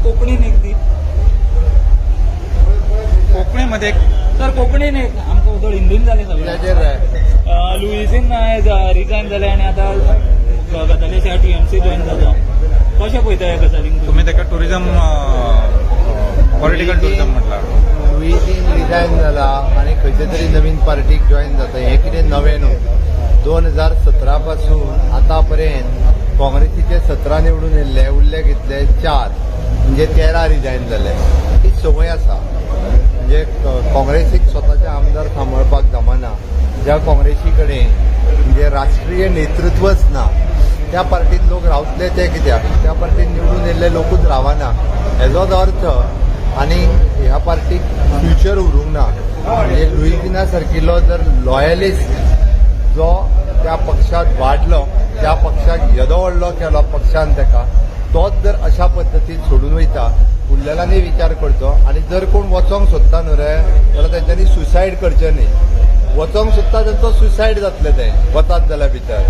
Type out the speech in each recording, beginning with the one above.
कोंकणीन एक दी. कोंकणीमध्ये सर, कोंकणीन एक. आमकां उदळ हिंदीन जालें सगळें. कित्याचेर रे? लुईझीन रिजायन जालें आनी आतां गजाली टीएमसी जॉयन जाता. कशें पळयता ह्या गजालींक? तुम्ही ताका टुरिझम, पॉलिटिकल टुरिझम म्हटला. लुईझीन रिजायन जाला आनी खंयच्या तरी नवीन पार्टीक जॉयन जाता, हें कितें नवें न्हू. 2017 पासून आतां पर्यंत काँग्रेसीचे 17 निवडून येयल्ले, उरले कितले? चार. म्हणजे 13 रिजायन जाले. ही संवय आसा. म्हणजे काँग्रेसीक स्वताचे आमदार सांबाळपाक जमना, ज्या काँग्रेसी कडेन म्हणजे राष्ट्रीय नेतृत्वच ना, त्या पार्टीत लोक रावतले ते कित्याक? त्या पार्टीत निवडून येयल्ले लोकूच रावना, हेजोच अर्थ आनी ह्या पार्टीक फ्युचर उरूंक ना. म्हणजे लुईजिना सारकिल्लो जर लॉयलिस्ट, जो त्या पक्षात वाडलो, त्या पक्षाक येदो व्हडलो केलो पक्षान ताका, तोच जर अशा पद्दतीन सोडून वयता, उरलेल्यांनी विचार करचो. आनी जर कोण वचोंक सोदता न्हू रे, जाल्यार तेंच्यांनी सुसायड करचें न्ही. वचोंक सोदता तेंचो सुसायड जातलें तें वतात जाल्यार भितर.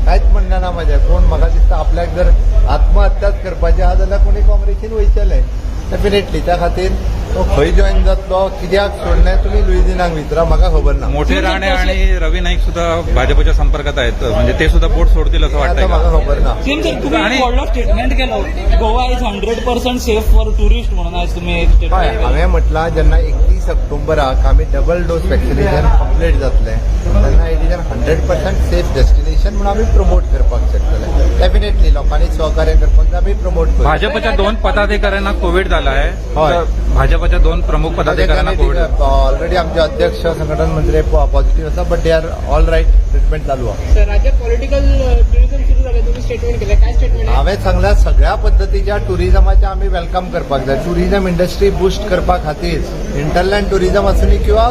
कांयच म्हणणें ना म्हाजें. कोण म्हाका दिसता आपल्याक जर आत्महत्याच करपाची आहा जाल्यार कोणी काँग्रेसीन वयचेलें डेफिनेटली. त्या खातीर तो खंय जॉयन जातलो, कित्याक सोडलें, तुमी लुईजिनाक विचारा, म्हाका खबर ना. मोठे राणे आणि रवी नाईक सुद्धा भाजपच्या संपर्कात आहेत, म्हणजे ते सुद्धा बोट सोडतील असं आता वाटतंय म्हाका का? खबर ना. सीएम सर, तुम्ही आणि एक व्हडलो स्टेटमेंट केलो, Goa is 100% safe for tourist म्हणून आज तुम्ही एक हय. स्टेटमेंट. हांवें म्हटलां, जेन्ना 31 ऑक्टोबराक आमी डबल डोस वॅक्सिनेशन कंप्लीट जातलें, तेन्ना it is an 100% safe destination म्हणून आमी प्रमोट करपाक शकतले. डेफिनेटली लोकांनी सहकार्य करपाक जाय, आमी प्रमोट करूं. भाजपच्या दोन पदाधिकाऱ्यांना कोविड झाला आहे. हय. तर भाजपच्या दोन प्रमुख पदाधिकाऱ्यांना कोविड ऑलरेडी आमचे अध्यक्ष, संघटन मंत्री पॉझिटिव्ह आसा, but they are all right, treatment चालू आहा. सर, राज्यात पॉलिटिकल टुरिझम सुरू झालं, तुम्ही स्टेटमेंट केलं. काय स्टेटमेंट आहे? हांवें सांगलां, सगळ्या पद्दतीच्या टुरिझमाचें आमी welcome करपाक जाय. टुरिझम इंडस्ट्री बुस्ट करपा खातीर हिंटरलँड टुरिझम आसूं किंवा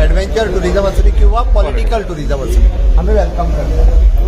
एडवेंचर टुरिझम आसूं किंवा पॉलिटिकल टुरिझम आसूं, आमी welcome करता.